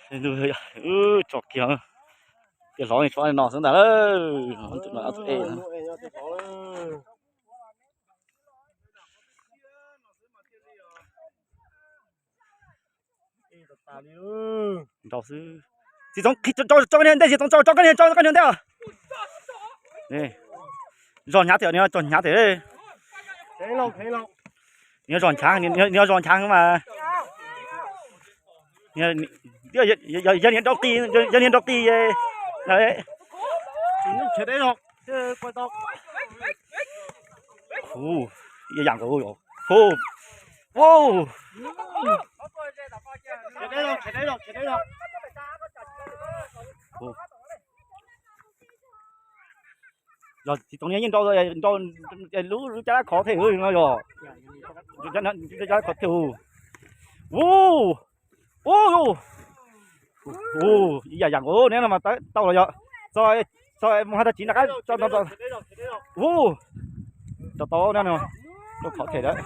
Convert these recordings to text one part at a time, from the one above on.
Tso kiag, tias hlov tso no xwb ntag lawm. Tus no tus e. Nrau xwb. Txiv Txoov, tso koj niag ntej, Txiv Txoov, tso koj niag, tso koj niag ntej. Zog hnyav tiag, nws zog hnyav tiag. Nws zog hnyav, nws zog hnyav mas. Yog niag nrau qis, yog niag nrau qis. Hu, ib yam nkaus. Hu, hu. Yog txiv Txoov yeej nrau, nrau lub caj dab khov thiab no yog. Caj dab khov thiab. Hu, hu, hu, ib yam yam nkaus neb no mas tau los yog. Txog, txog mus haj tag tsiv nram qab. Hu, tau tau neb no, lub khov thiab lawm.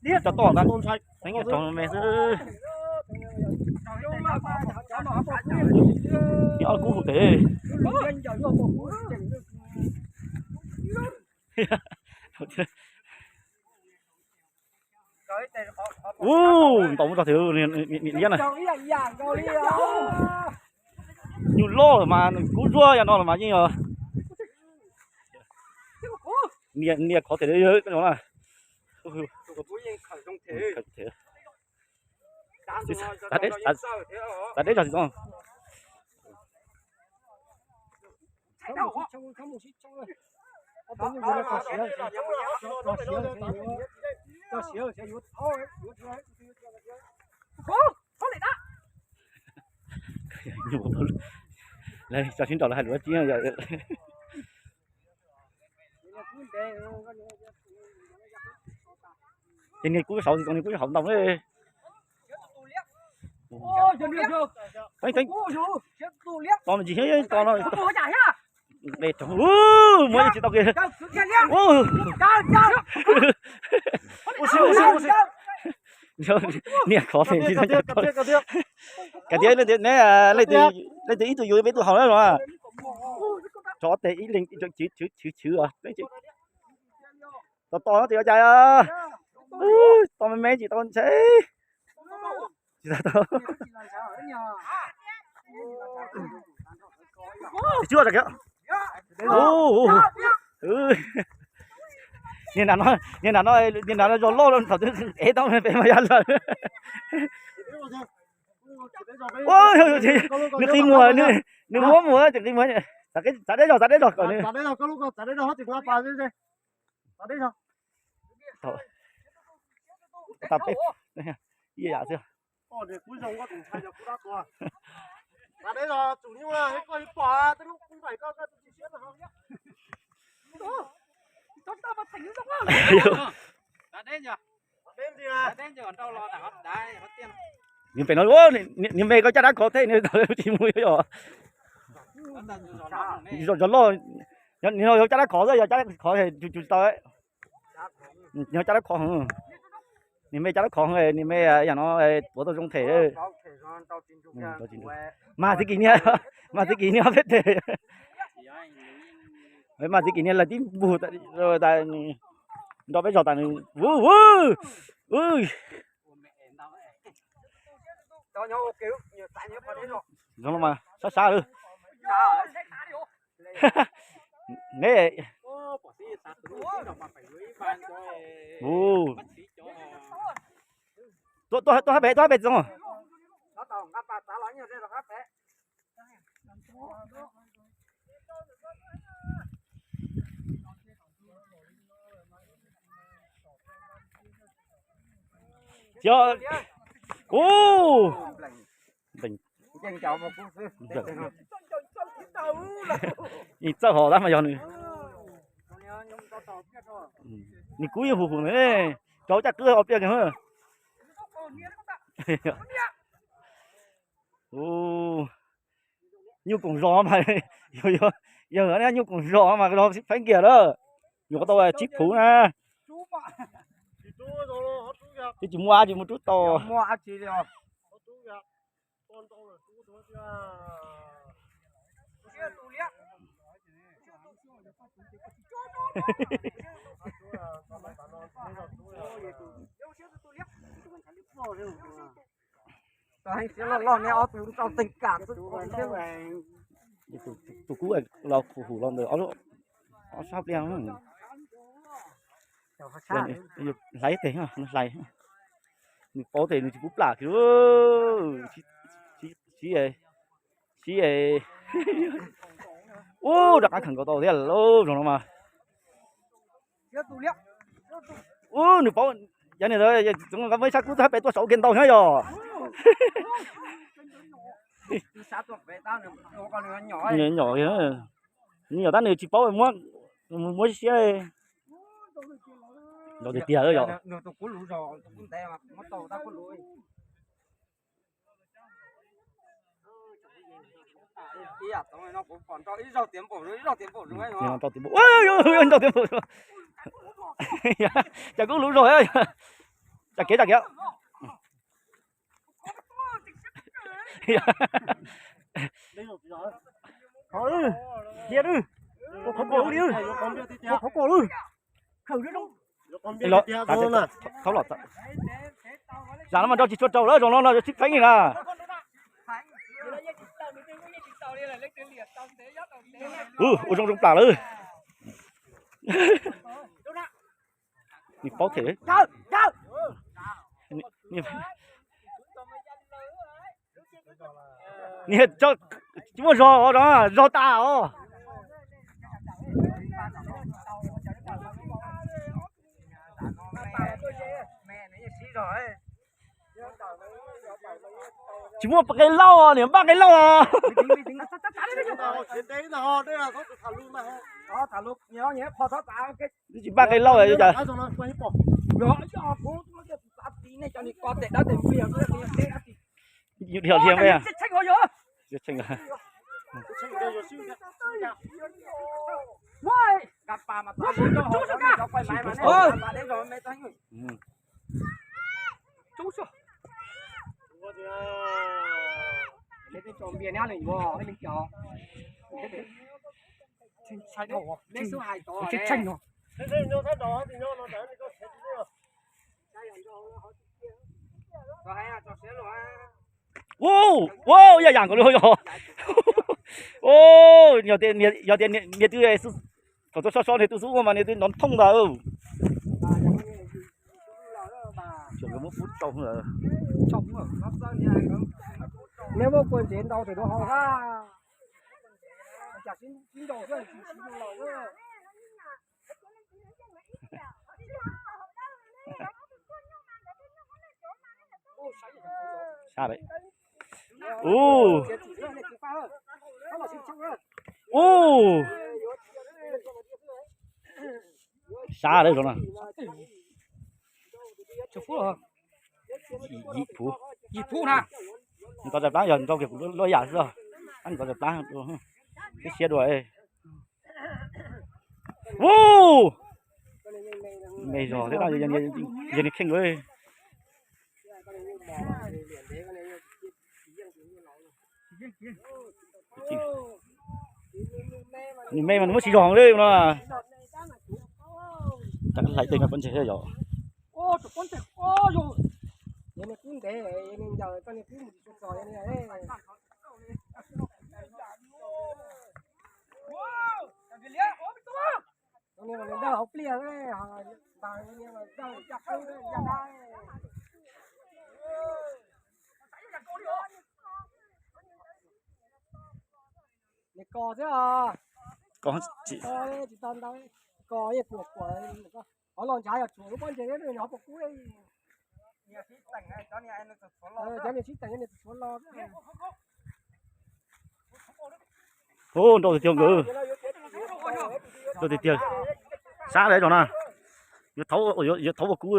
Tso toj ntag, teeb rau me xwb. Nyob kub hu tes. Ub, ntaus muab tso tes, niam liab na. Nyuj loj mas kub zuag yam no los mas yeej yog. Nias khov tes no na. Tav deb zog txiv txoos. Lawv tso sib nraus lawv hais lus dab tsi. Ces niag kub saud txiv txoos, niag kub saud ntaus ne. Teeb, teeb. Tos me ntsis, tos no. Muab tsis tau kiag. Niam khov tes, kais tias neb leej twg ib tug yus peb tug haus na los. Tsov tes ib leeg chwv chwv os. Tos tos no tes ua cas. Tos me me tsis tau ntshe. Tsis tau. Tsis tau. Niag nram no, niag nram no, niag nram no zog loj thaum twg ev tau peb mas yog lawm. Nws qi muag, nws muab muag tseem qi muag. Txav deb zog, txav deb zog kom nws. Ib yam xwb. Nws pem no, niag me koj caj dab khov thiab nws tsis mus yog. Zog loj, nws no yog caj dab khov xwb, yog caj dab khov tsis tau. Nws yog caj dab khov, niag me caj dab khov, niag me yam no tuav tau zoo them. Mas txiv kis niag, mas txiv kis niag peb tes. Mas txiv kis niag lawv tib npug tas, nrog peb zog tas nws. Zoo mas sab sab lawm. Ne, tuaj hab pem, tuaj hab pem txiv txoos. Ub, yeej txawj hos tab mas yog nws. Nws kub yeej huv huv na, rau caj qwb ob pliag kiag. Nyuj koom zos mas yog, yog Yog nyuj koom zos mas los sib pheej kiag lawm. Nyuam qhuav tau tsib phuv na. Twb tsis muaj dab tsi mus rub tau. Tus kub los khum hum los ntawm ob sab pliaj. Hlais tes hlais. Nws paub tes nws tsis pub plam kiag. Sib, sib, ub, rov qab khaws nkaus tau thiab lauj, zaum no mas. Ub, nws paub, yav niam ntawd muaj ib sab kub txog pem tuaj saud kiag ntau thiab yog. Nyom, nyom tab nws tsis paub muab, muab siab. Nrau tiag tiag yom. Nrau tiag npaum, nrau tiag npaum. Cas kub luv zog, cas kev, cas kev. Thauj los, zam no mas nrau tsis tshua raus lawm, zaum no no sib pheeb li na. Ua zoo zoo plam lawm. Nws paub them. Niag tsis muaj zog os, zog tas os. Tsis muaj qe lauj, niam npaj qe lauj os. Twb tsis npaj qe lauj os, cas. Yus dhia dhia npe. Ua, ua, yam yam nkaus li yog. Yog tias niag twg thaum tuaj soj soj niag twg xub mas niag twg nrov thooj ntag. Tseem muab pub tsau lawm. Neb muab kua ntsev ntau tam dua hau hab. Sab lawm. Ub. Ub. Sab lawm zaum no. Yim phuv. Yim phuv na. Nws tau tawm plab yog nrau kiag kuv lub yam xwb. Nws tau tawm plab, twb siab dua. Ub. Me zog thiab, yog niag kheej. Nws me mas nws muab tsis zog li no. Hlais tes no pob ntseg thiab yom. Nws kos xwb os. Kos tsis tau ntau, kos yeej kuam kuam. Qhov los ntshav yog tshuam lub pob ntseg, nws ho puas kub. Cov niag sib teem nws tus tshuav los. Ub, nrau tiag tiag nkawd. Nrau tiag tiag. Sab lawm zaum no. Yuav thauv, yuav thauv ua kub.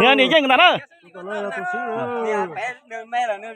Niag, niag yeej ntag na.